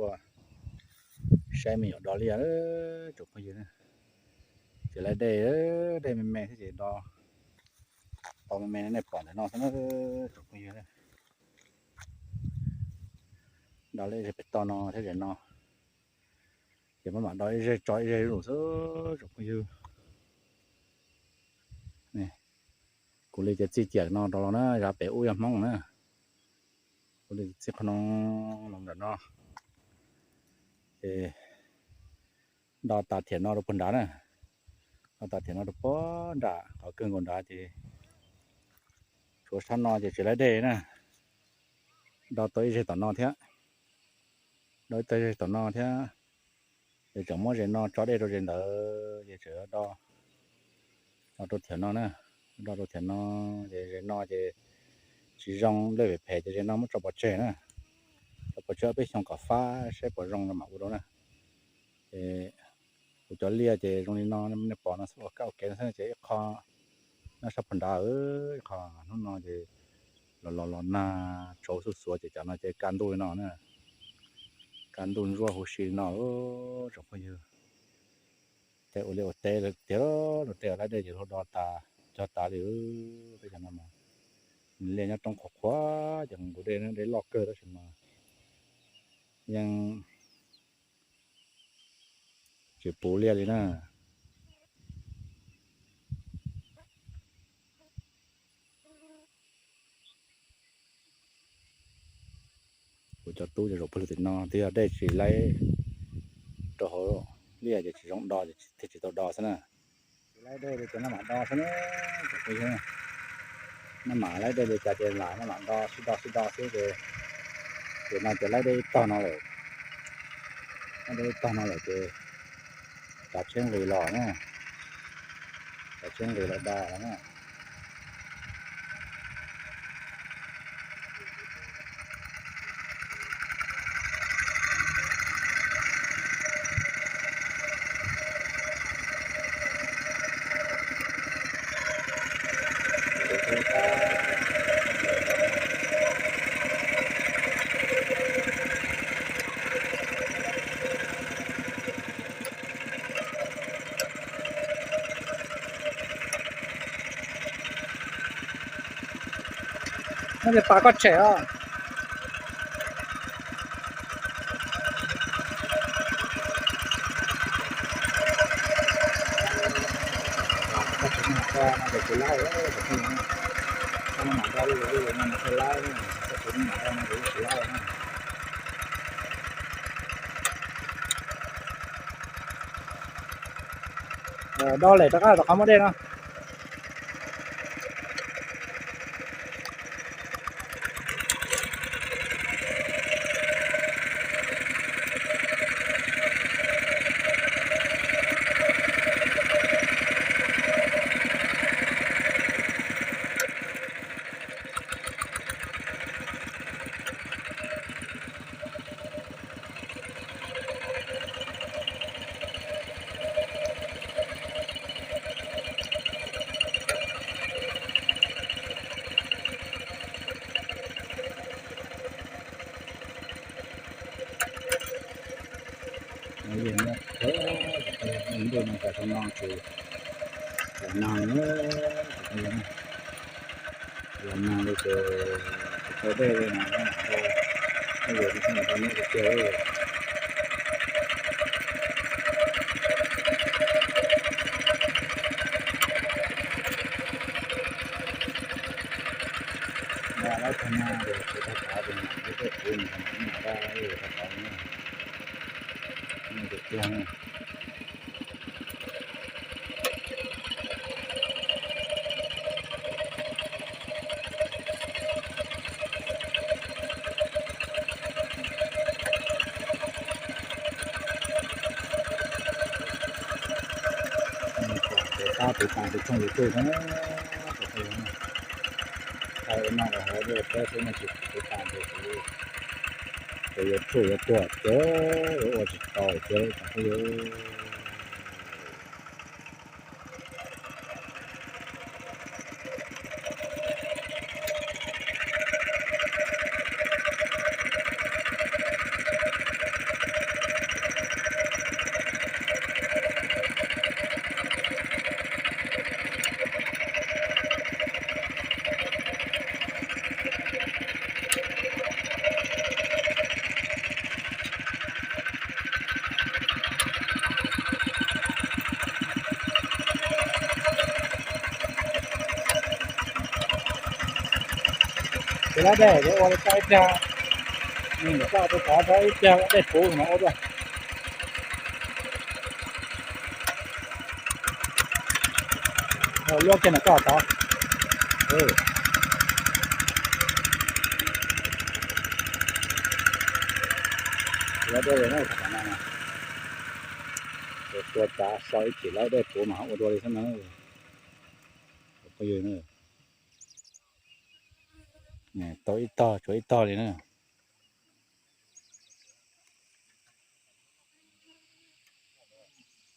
tuaj saib me nyuam do liaj tsoom phooj ywg na. Ces lawv dej, dej me me thiab ces do tau me me nej pom ntawm no xwb na tsoom phooj ywg. Do liaj pem toj no thiab zem no, ces maj mam do ib zej tso ib zej zuj zus xwb tsoom phooj ywg. Kuv li ces txij ciam no rau los na, zaj pem ub yog Hmoob na. Kuv li txij qhov no los ntawm no, ces do tas thiam no rau puag nrad na. Do tas thiam no rau puag nram qhov kawg nkaus nrad ces tshuav sab no ces tsis laib dej na. Do tau ib zej tom no thiab, do ib tag zej tom no thiab. Ces tseem muab zej no tso dej rau zej ntawd ces tseem do, do rau thiam no na. Do rau thiam no, ces zej no ces tsis zoo, dej phem phem ces zej no muab tso pov tseg na. Tso pov tseg ob peb xyoos kom fab saib puas zoo no mam ua rau na. Ces kuv cov liaj ces zoo li no nej pom no xwb, ua kab ua kev no xwb ces ib qho nyob sab puag nrad, ib qho hnub no ces los los los nag tshauv xuj xuav ces cov no ces kaj ntuj li no na. Kaj ntuj ntsuab huv si li no tsoom phooj ywg. Tej ua liaj ua teb tiag, luag tej laib dej ces luag do tas cog tas li. Peb cov no mas liaj nyob roob qhuav qhuav ces nqus dej, dej loj kawg tab sis mas yeej tsis puv liaj li na. Kuv cov tub cov zaum pawg lug tim no twb yog dej tsis laib rau hauv liaj ces tsis zoo do ces thiaj tsis tau do xwb na. Tsis laib dej li ces maj mam do xwb na. Maj mam laib dej li cas ces lam maj mam do sib do sib do xwb ces, ces no ces laib dej ib tog no lawm. Laib dej ib tog no lawm ces kav tsij nqis los na. Kav tsij nqis los do na. No ces pas koj tshem os. Koj tsis mam do no ces tsis laib, koj mam do li no mas thiaj laib, koj tsis mam do no ces tsis laib na. Do lem rov qab rau qhov muaj dej no. Yeej muab khawb ntuj no tas rau no ces los nag, los nag li ces tsis tau dej li no, nej yuav tsis tau noj tiag. Noj lawm tag no ces tsis tau tov ces mam li tuaj kuv nws mam noj tau, tsis tau tov no. Noj tiag tiag na. Tab tus tas tus tshooj YouTube na, tau noj los hauv dej peb xwb no tsis tus tas tus, tus YouTube yuav tuag ces ua tsis tau ces tsoom phooj ywg. Lawv dej ua li koj ib pliag, koj tus tod tau ib pliag dej puv no ua dua. Luab kiag no koj tod. Lawv dej no, tua cav so ib chim lawv dej puv mas ua dua li xwb na. Phooj ywg, tau ib tog tshuav ib tog li na.